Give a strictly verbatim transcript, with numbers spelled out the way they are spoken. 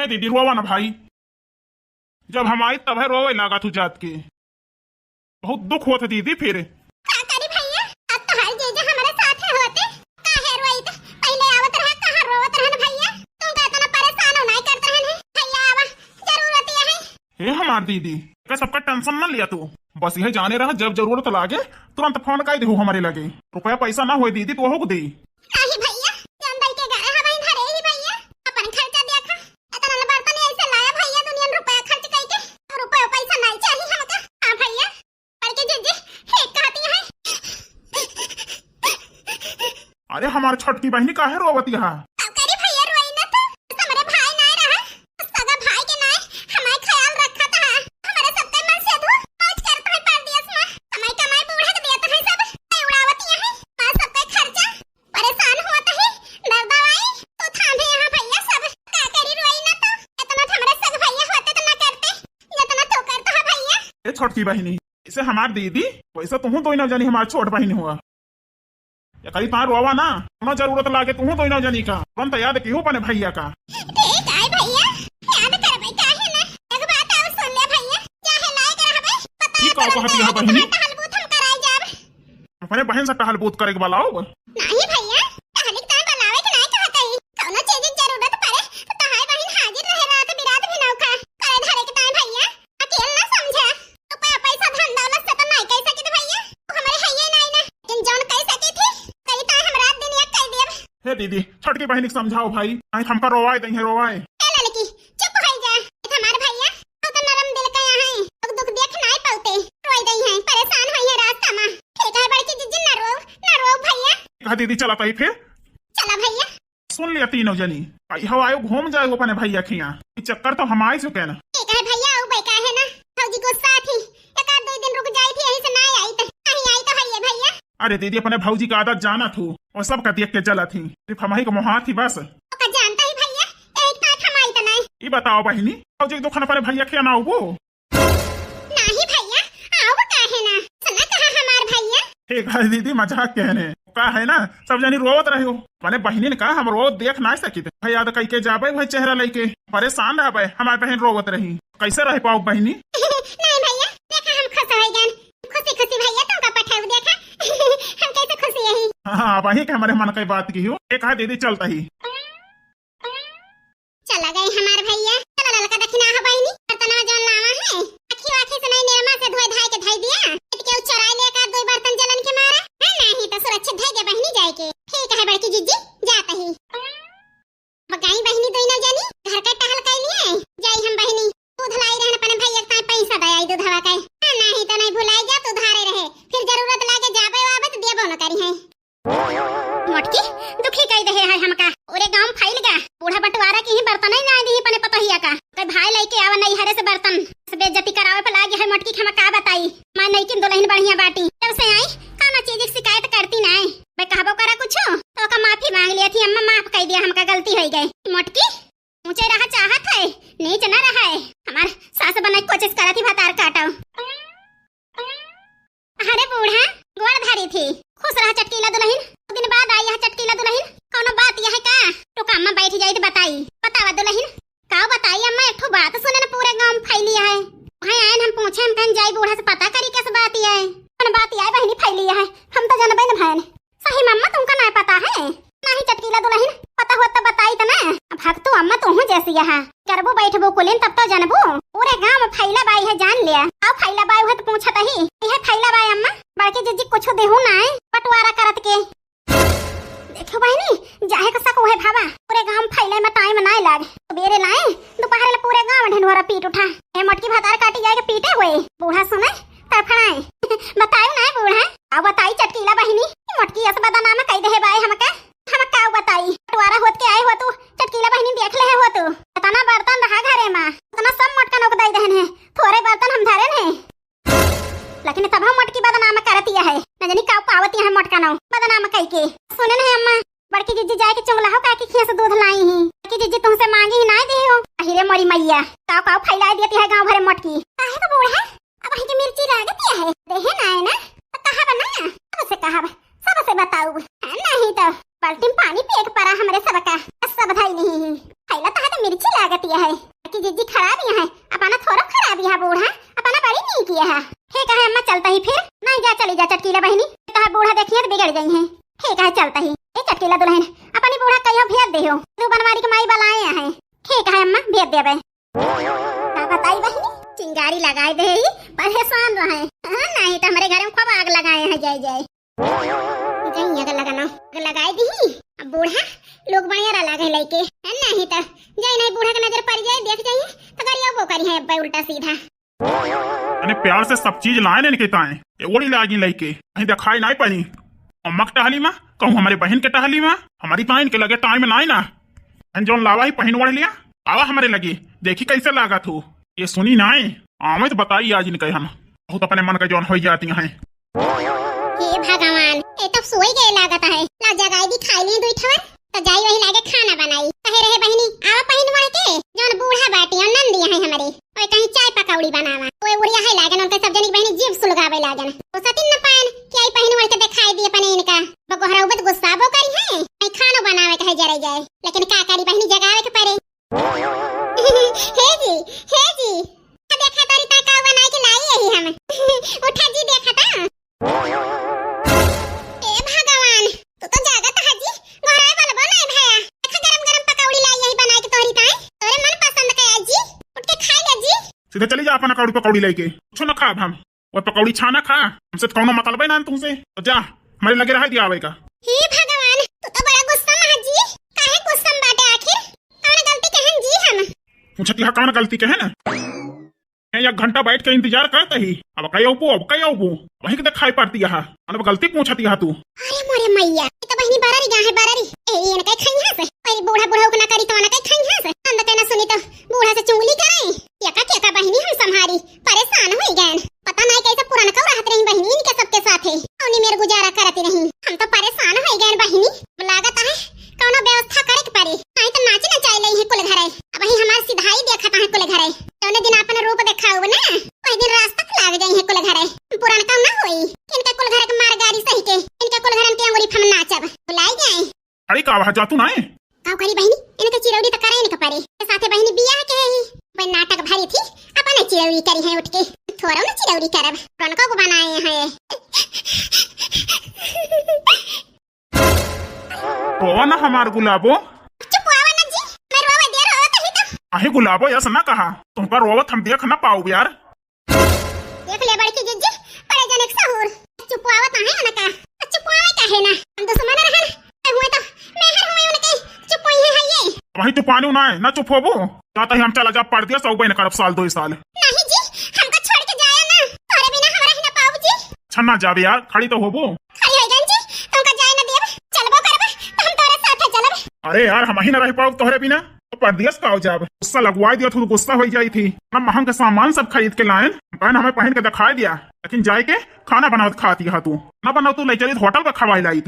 ए दीदी, रोवा ना भाई, जब हम आई तब है रोवे लागा तू जात के। बहुत दुख होत है दीदी फिर। का करी भैया, अब तोहार जीजा हमरे साथे होते, काहे रोइत? पहिले आवत रहा, कहाँ रोवत रहन भैया? तू का इतना परेशान हो, नाई करत रहन है? भैया आवा, जरूरत ये है। हे हमार दीदी, का सबका tension ना लिया तू, बस यह जाने रहा जब जरूरत लागे तुरंत फोन कर देहु हमरे लगे। रुपया पैसा ना होए दीदी, तो हो दे। नाही भैया, जौन दई के गए हवहीं धरे ही भैया, अपन खर्चा देखा। इतना बर्तन ऐसे लाया भैया, दुनिया में रुपया खर्च कई के, रुपया पैसा नहीं चाहिए हमका। हाँ भैया, बड़की जीजी, हे कहती है। अरे हमार छोटकी बहिनी काहे रोवत यहाँ? अब करी भैया रोई ना तो, हमरे भाई नाय रहा, सगा भाई के नाय, हमार ख्याल रखत हा, हमरे सबके मन से तू मौज करत है परदेस में, कमाई कमाई बूढ़ा के देत है सब, ए उड़ावत यहाँ, माँ सबके खर्चा, परेशान होत ही, दर्द दवाई, तू थामे यहाँ भैया सब, का करी रोई ना तो, इतना तो हमरे सग भैया होते तो ना करते, जितना तू करता है भैया। ए छोटकी बहिनी, इसे हमार दीदी, वैसे तुहू दोनों जनी हमार छोट बहिनी हुआ। ये करी तार रोवा ना, कोनो जरूरत लागे तुहू दोनों जनी का, तुरंत याद किहू अपने भैया का। ठीक है भैया, याद करबे काहे ना। एक बात और सुन ले भैया, चाहे लायक रहबे, पता ई का कहत यह बहिनी? टहल बूथ हम कराई जाब। अपने बहन से टहल बूथ करे के बलाओ। नहीं भैया, टहलिक ताई बलावे के नहीं कहत हई। कौनो चीज की जरूरत पड़े तो तहार बहिन हाजिर रहे, रात बिरात भी नौका। करे धरे के ताई भैया, अकेल ना समझा। रुपया पैसा धन दौलत से तो नहीं कह सकित भैया, वो हमरे है ये नहीं ना। लेकिन जौन कह सकी थी, कही ताई हम रात दिन एक कह देब। हे दीदी, छोटकी बहिनी के समझाओ भाई, नहीं हमका रोवाए दई है, रोवाए। ए लड़की, चुप हो जा। ये हमार भैया, तू तो नरम दिल का यहाँ है, दुख दुख देख नहीं पाते, रोई दई है, परेशान होई है रास्ता में। ठीक है बड़की जीजी, ना रो, ना रो भैया। कहा दीदी चला ताई फिर। चला भैया। सुन लिया तीनों जनी, आई हवा आयो घूम जाए अपने भैया खिया। ई चक्कर तो हम आई चुके ना। ठीक है भैया, आऊ भाई काहे ना, भौजी गुस्सा थी, एक आध दो दिन रुक जाई थी, यही से ना आई तो नहीं आई तो है ये भैया। अरे दीदी, अपने भौजी का आदत जाना थू, वो सब का देख के जला थी, सिर्फ हम ही को मोहा थी बस। ओका जानता ही भैया, एक तो हम आई तो नहीं। ई बताओ बहिनी, भौजी के दुखन अपने भैया खिया ना उबो? नाही भैया, आव काहे ना? सुना कहा हमार भैया? हे घर दीदी, मजाक कहने का है ना, सब जनी रोवत रहे हो। माने बहिनी ने कहा हम रोवत देख ना सकित। भैया तो कह के जाबे वही चेहरा लेके, परेशान रहबे, हमार बहन रोवत रही, कैसे रह पाओ बहिनी? नहीं भैया, देखा हम खुश हो गए, खुशी खुशी भैया तुमका पठाऊ, देखा हम कैसे खुशी यही। हाँ, हाँ, वही के हमारे मन की बात की हो। एक हाथ दीदी चलता ही। चला गए हमार भैया। चला ललका दखिना हो बहिनी, बर्तनवा जौन लावा है, आखी आखी से नहीं निरमा से धोए धाए के धई दिया। इत के उ चोराई ले का दो बर्तन जलन के मारा। है नहीं तो सुरक्षित धई दे बहिनी जाए के। ठीक है बड़की जीजी, जात ही। अब गई बहिनी दोनों जनी, घर के टहल कर लिए। जाई हम बहिनी, दूध लाई रहन अपने भैया के ताई पैसा दे आई दूधवा के। है नहीं तो नहीं भुलाई जा, तू धारे रहे। फिर जरूरत लागे जाबे आबे तो देबो न करी है। मोटकी, दुखी कई देहे है हमका। पूरे गांव फैल गा। बूढ़ा बंटवारा की ही बर्तन ही ना दी अपने पतोहिया का। कई भाई लेके आवा नहीं हरे से बर्तन। से बेइज्जती करावे पे लागी है मोटकी के, हम का बताई। माँ नईकिन दुल्हन बढ़िया बाटी। जब से आई, कौनो चीज की शिकायत करती ना है। मैं कहबो करा कुछ, तो का माफी मांग लिया थी, अम्मा माफ कर दिया, हमका गलती हो गई। मोटकी, ऊंचे रहा चाहत है, नीच न रहा है। हमार सास बने की कोशिश करा थी, भतार काटो। अरे बूढ़ा, गोड़ धरी थी। खुश रहा चटकीला दुल्हन। दो दिन बाद आई यह चटकीला दुल्हन। कौनो बात यह का? रुका अम्मा बैठ जाई तो बताई। बतावा दुल्हन। का बताई अम्मा, एक ठो बात सुने न पूरे गांव में फैली है। वहाँ आयन हम पूछे, हम कहन जाई बूढ़ा से पता करी कैसे बात है। कौन बात है बहिनी फैली है? हम तो जानबे न भयन। सही में अम्मा तुमका नाय पता है? नाही चटकीला दुल्हन, पता होत त बताई त ना। अब हक तू अम्मा तू हूँ जैसी यहाँ। करबू बैठबू कुलिन तब तो जानबू। पूरे गांव में फैला बाई है जान लिया। अब फैला बाई हुए तो पूछत ही। यह फैला बाई अम्मा, बड़की जीजी कुछ देहू ना है, बंटवारा करत के। देखो बहिनी, जाहे का सक उहे भावा, पूरे गांव में फैले में टाइम नाय लाग। सबेरे लाए, दोपहर ले पूरे गांव ढिंढोरा पीट उठा। ए मोटकी भतार काटी जाए के पीटे हुए। बूढ़ा सुने, तड़फड़ाए। बतायो ना बूढ़ा। अब बताई चटकीला बहिनी, मोटकी अस बदनाम कई देहे बाए हमका। हम का बताई, बंटवारा होत के आए हो तू, चटकीला बहिनी देख ले हो तू। इतना बर्तन रहा घरे में, इतना सब मोटका नोक दई देहन है, थोरे बर्तन हम धरे है। लेकिन तब हम मोटकी बदनाम करत यह है, न जानी का पावत यह मोटका नौ बदनाम कई के। सुने नहीं अम्मा, बड़की जीजी जाए के चुंगला हो काकी खिया से दूध लाई ही, बड़की जीजी तुमसे मांगी ही ना दे हो। अहिरे मोरी मैया, काव काव फैला देती है गांव भरे मोटकी। काहे तो बूढ़ा? अब वही के मिर्ची लागत यह है, देहे ना है ना, तो कहा बना, सबसे कहा, सबसे बताऊ। हाँ, नहीं तो बाल्टी में पानी पिए के पड़ा हमरे सबका, सब धई नहीं ही। खैला तो है तो मिर्ची लाग कतिया है कि जिज्जी खराब ही है, अपना थोरो खराब ही है बूढ़ा, अपना बड़ी नीक ही है। ठीक है अम्मा, चलता ही फिर। नहीं जा, चली जा चटकीला बहिनी, तोहार बूढ़ा देखिए तो बिगड़ गई है। ठीक है, चलता ही। ए चटकीला दुल्हन, अपनी बूढ़ा कहियो भेज दे हो, तू बनवारी के माई बलाए है। ठीक है अम्मा, भेज देबे। का बताई बहिनी, चिंगारी लगाए दे ही, परेशान रहे। हाँ, नहीं तो हमारे घर में खूब आग लगाए हैं, जय जय। जइया के लगाना, लगाए दी। अब बूढ़ा लोग बनियारा लागे लइके, है नहीं तो जय नहीं बूढ़ा के नजर पड़ जाए, देख जाइए तो गरिया वो करी है अब्बे उल्टा सीधा। अरे प्यार से सब चीज लाए ने इनके ताए, ये ओड़ी लागी लइके, कहीं दिखाई नहीं पड़ी। अम्मा के टहली में, कहूँ हमारे बहन के टहली में, हमारी ताए इनके लगे टाइम नहीं ना। हम जौन लावा ही पहिन ओढ़ लिया, आवा हमारे लगे, देखी कैसे लागत हो। ये सुनी नाई, आवे तो बताई आज इनके हम, बहुत अपने मन का जौन हो जाती हैं। हे भगवान, ये तो सोई गए लागत है। ला जगाई दी, खाई ली दुई ठवन, तो जाई वही लागे खाना बनाई। कहे रहे बहिनी, आवा पहिन ओढ़ के, जौन बूढ़ा बाटी और नंदी है हमारी, ओए कहीं चाय पकौड़ी बनावा। ओए उड़िया है लागन, उनके सब जनी बहिनी जीभ सुलगावे लागन। वो सतिन न पायन कि आई पहिन ओढ़ के दिखाई दिए अपने इनका। बगोहरा उबत गुस्सा वो करी है, आई खानो बनावे कहे जरे जाए, लेकिन का करी बहिनी, जगावे के पड़े। हे जी, हे जी, देखा तारी ता का बनाई के लाई यही हम। उठा जी, देखा ता। ए भगवान, तू तो जागत है जी, घरे बलबो नहीं भया। देखा गरम गरम पकौड़ी लाई यही बनाई के तोहरी ताई, तोरे मन पसंद के आई जी, उठ के खाई ले जी। सीधे चली जा अपना कौड़ी पकौड़ी लेके, कुछ ना खाब हम। वो पकौड़ी छाना खा, हमसे तो कौनो मतलबे ना तुमसे। तो जा, हमारे लगे रह दिया आवे का। हे भगवान, तू तो बड़ा गुस्सा में है जी। काहे गुस्सा में बाटे आखिर? कौन गलती कहन जी हम? पूछत यह कौन गलती कहे ना? मैं एक घंटा बैठ के इंतजार करता ही, अब कई अउबू, अब कई अउबू, वहीं के दिखाई पड़ती है। अब गलती पूछत यह तू। अरे मोरे मैया, ये तो बहिनी बरारी गा है, बरारी। ए, ये न कई खाई है से, अरे बूढ़ा बूढ़ा उकना करी तो न कई खाई है से, अंद के न सुनी तो बूढ़ा से चुंगली करे। केका केका बहिनी हम संभारी, परेशान होई गएन। पता नहीं कैसे पुरनका रहत रही बहिनी इनके सबके साथे। औनी मेर गुजारा करत रही। हम तो परेशान होई गएन बहिनी। लागत है कौनो व्यवस्था करे के पड़ी। नहीं तो नाची नचाई ले है कुल घरे। अब ही हमार सिधाई देखत है कुल घरे। जौने दिन अपन रूप देखाऊ ना, वही दिन रास्ता पे लाग जाई है कुल घरे। पुरनका ना होई। इनके कुल घर के मार गारी सही के, इनके कुल घरन के अंगुरी फम नाचब। बुलाई जाए। अरे का वहाँ जातू ना है? का करी बहिनी, इनके चिरौरी त करे इनके परे। के साथे बहिनी बियाह के ही। वही नाटक भरी थी, अपने चिरौरी करी है उठ के। थोड़ा ना चिरौरी करब, पुरनका को बनाए हैं। रोवा ना हमार गुलाबो। चुप हुआ ना जी, मैं रोवा दे रोवा तो ही तो। अहे गुलाबो, ऐसा ना कहा, तुमका रोवत हम देख ना पाऊ यार। देख ले बड़की जिज्जी, बड़े जने के सहूर। चुपवावत आहे ना का? चुपवावे काहे ना? हम दुश्मन रहन, हुए तो मेहर हुए उनके, चुप हुई है ये। वही चुपानी ना है, ना चुप होबो। का तही हम चला जा परदेस, अउबे न करब साल दो साल। नहीं जी, हमका छोड़ के जाया ना, तोरे बिना हम रह ना पाऊ जी। अच्छा ना जाबे यार, खड़ी तो होबो। खड़ी हो गन जी, तुमका जाए ना देब, चलबो करबे तो हम तोरे साथे चलब। अरे यार, हम ही ना रह पाऊ तोहरे बिना। परदेस का हो जाब? गुस्सा लगवाई दिया, थोड़ा गुस्सा हो जाई थी। हम महंग के सामान सब खरीद के लायन, बहन हमें पहन के दिखाई दिया, लेकिन जाए के खाना बनावत खाती हा तू। ना बनाओ तू, ले चली होटल पे खवाई लाई।